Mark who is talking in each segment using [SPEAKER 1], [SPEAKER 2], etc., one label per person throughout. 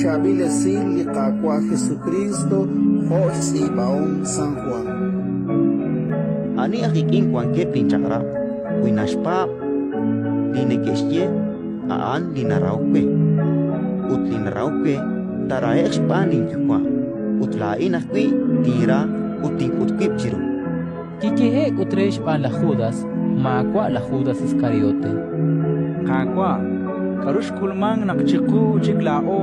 [SPEAKER 1] Xchaab'il Esil li Qaawa' Jesukriist jo' xtz'iib'ahom San Jwan.
[SPEAKER 2] Ani aj ik'in wankeb' linchaq'rab', wi naxpaab' li neke'xye, a'an li narahok we. Ut li narahok we taarahe'q xb'aan linYuwa', ut laa'in ajwi' tinra ut tink'ut wib' chiru.
[SPEAKER 3] Kiyehe'k ut re xb'aan laj Judas, maawa' laj Judas Iskariote:
[SPEAKER 4] Qaawa', k'aru xk'ulmank naq chiqu chik laa'o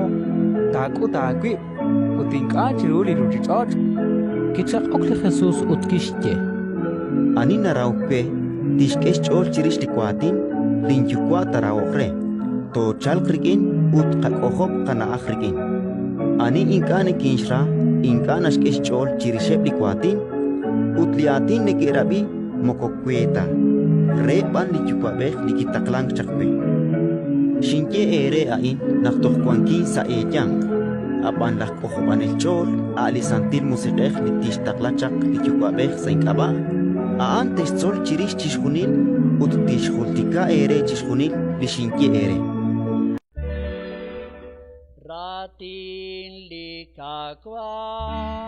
[SPEAKER 4] taak'ut aawib' ut ink'a' chiru li ruuchich'och'?
[SPEAKER 3] Kichaq'ok li Jesus ut kixye:
[SPEAKER 2] Ani narahok we, tixk'e xch'ool chirix li waatin, linYuwa' taarahoq re, toochalq rik'in ut tqak'ojob' qana'aj rik'in. Ani ink'a' nikinxra, ink'a' naxk'e xch'ool chirixeb' li waatin, ut li aatin neke'rab'i moko we ta, re b'an li Yuwa'b'ej li kitaqlank chaq we. Xinye eere a'in naq toj wankin sa' eeyanq. Ab'an laj K'ojob'anel ch'ool, a' li Santil Musiq'ej li tixtaqla chaq li Yuwa'b'ej sa' ink'ab'a', a'an textzol chirix chixjunil ut tixjultika eere chixjunil li xinye eere.
[SPEAKER 5] Raatin li Qaawa'.